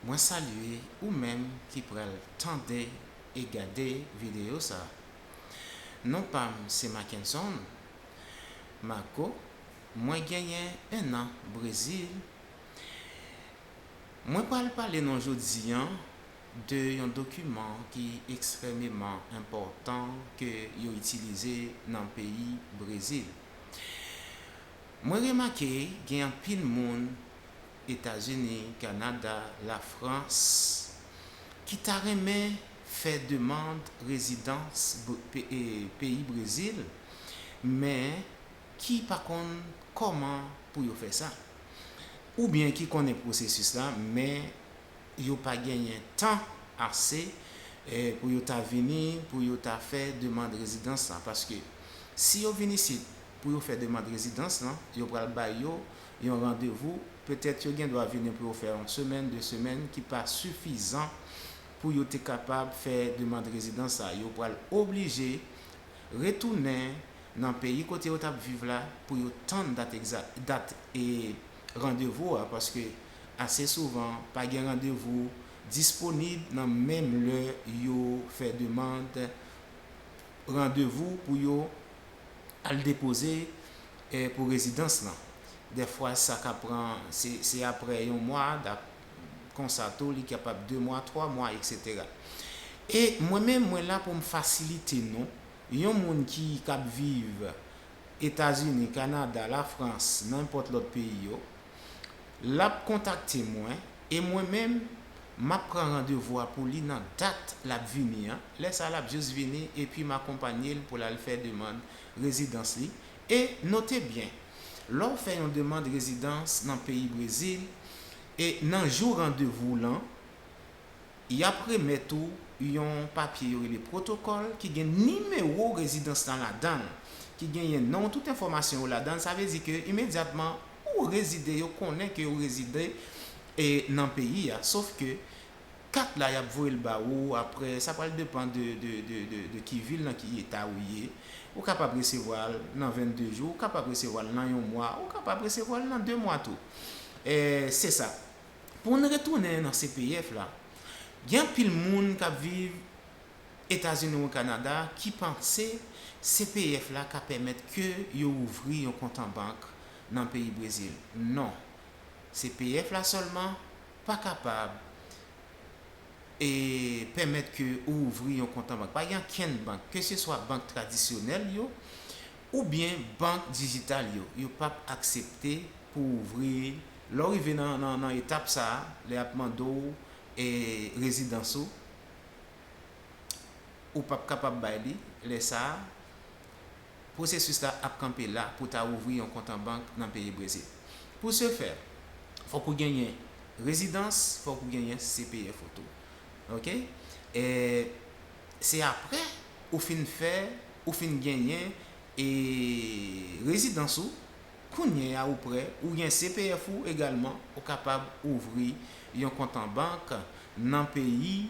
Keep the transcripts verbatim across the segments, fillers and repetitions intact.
Mwen salye ou menm ki pral tande e gade videyo sa. Non pa m se Mackenson Marco. Mwen genyen en an Brezil. Mwen pral pale nou jodi an de yon dokiman ki ekstrèmeman enpòtan ke yo itilize nan peyi Brezil. Mwen remake gen anpil moun Etazini, Kanada, Lafrans ki ta renmen fè demann rezidans peyi Brezil, men ki pa konn kòman pou yo fè sa, oubyen ki konnen pwosesis la, men yo pa genyen tan ase pou yo ta vini, pou yo ta fè demann rezidans la. Paske si yo vin isit pou yo fè demann rezidans lan, yo pral bay yo yon randevou. Petèt yo gen dwa vini pou yo fè yon semèn, de semèn, ki pa sifizan pou yo te kapab fè demann rezidans sa. Yo pral oblije retounen nan peyi kote yo t ap viv la pou yo tann dat egza-, dat e randevou a, paske ase souvan pa gen randevou disponib nan menm lè yo fè demann randevou pou yo al depoze pou rezidans lan. Dèfwa sa ka pran, se, se apre yon mwa, konsa tou li kapab de mwa, twa mwa, etsetera. E mwen menm, mwen la pou m fasilite nou, yon moun ki k ap viv Etazini, Kanada, Lafrans, nenpòt lòt peyi yo, l ap kontakte mwen, e mwen menm, m ap pran randevou a pou li nan dat l ap vini an. Lè sa a, l ap jis vini, epi m akonpanye l pou l al fè demann rezidans li. E note byen, lè w fè yon demann rezidans nan peyi Brezil, e nan jou randevou lan, y ap remèt ou yon papye yo rele pwotokòl ki gen nimewo rezidans lan ladan l, ki genyen non w, tout enfòmasyon yo ladan l. Sa vle di ke imedyatman ou rezide, yo konnen ke ou rezide e nan peyi a. Sof ke kat la, y ap voye l ba ou apre, sa pral depann de, de, de, de, de ki vil, nan ki eta ou ye. Ou kapab resevwa l nan vennde jou, ou kapab resevwa l nan yon mwa, ou kapab resevwa l nan de mwa tou. E, se sa. Pou n retounen nan C P F la, gen anpil moun k ap viv Etazini ou Kanada ki panse C P F la ka pèmèt ke yo ouvri yon kont an bank nan peyi Brezil. Non. C P F la sèlman pa kapab e pèmèt ke ou ouvri yon kont an bank. Pa gen okenn bank, keseswa bank tradisyonèl yo oubyen bank dijital yo, yo p ap aksepte pou w ouvri. Lè w rive nan, nan, nan etap sa a, lè y ap mande w e rezidans ou, ou p ap kapab bay li. Lè sa a, pwosesis la ap kanpe la pou ta ouvri yon kont an bank nan peyi Brezil. Pou se fè, fòk ou genyen rezidans, fòk ou genyen C P F ou tou. Oke? E se apre ou fin fè, ou fin genyen e rezidans ou, kounye a ou prè, ou gen C P F ou egalman, ou kapab ouvri yon kont an bank nan peyi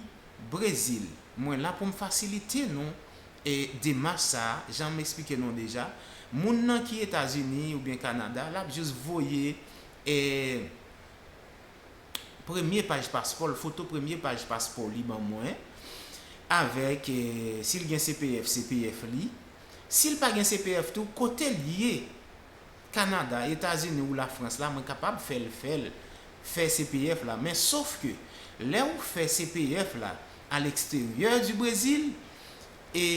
Brezil. Mwen la pou m fasilite nou e demach sa a, jan m eksplike nou deja. Moun nan ki Etazini oubyen Kanada, l ap jis voye e premye paj paspò l, foto premye paj paspò li ban mwen, avèk, e, si l gen C P F, C P F li. Si l pa gen C P F tou, kote l ye, Kanada, Etazini ou Lafrans la, mwen kapab fè l, fè l, fè C P F la. Men sof ke lè ou fè C P F la aleksteryè di Brezil, e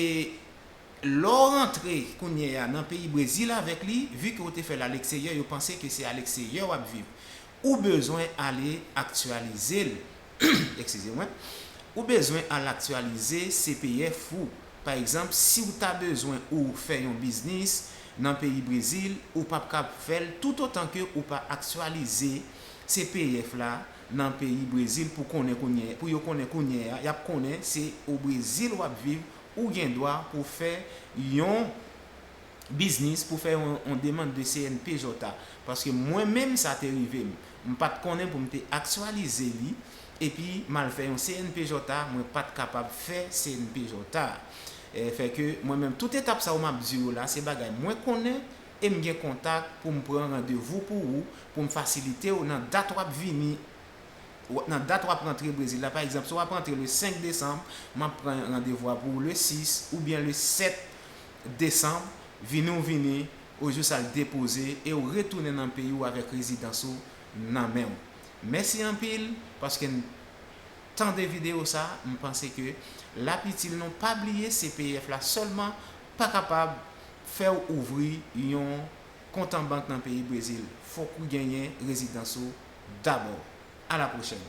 lè w rantre kounye a nan peyi Brezil avèk li, vi ke w te fè l aleksteryè, yo panse ke se aleksteryè w ap viv. Ou bezwen ale aktyalize l. Eskize mwen. Ou bezwen al aktyalize C P F ou. Pa egzanp, si w ta bezwen ou fè yon biznis nan peyi Brezil, ou p ap kab fè l toutotan ke ou pa aktyalize C P F la nan peyi Brezil pou konnen kounye, pou yo konnen kounye a, y ap konnen se o Brezil w ap viv, ou gen dwa pou fè yon biznis, pou fè yon, yon demann de C N P J. Paske mwen menm sa te rive m. M pa t konnen pou m te aktyalize li, epi m al fè yon C N P J, mwen pa t kapab fè C N P J. E, fè ke mwen menm, tout etap sa yo m ap di w la, se bagay mwen konnen, e m gen kontak pou m pran randevou pou ou, pou m fasilite w nan dat w ap vini w- nan dat w ap rantre Brezil la. Pa egzanp, si w ap rantre le senk desanm, m ap pran randevou a pou w le sis oubyen le sèt desanm, vini w vini, ou jis al depoze e w retounen nan peyi w avèk rezidans ou nan men w. Mèsi anpil paske n tande videyo sa, m panse ke l ap itil nou. Pa bliye C P F la sèlman pa kapab fè w ouvri yon kont an bank nan peyi Brezil. Fòk ou genyen rezidans ou dabò. A la pwochèn.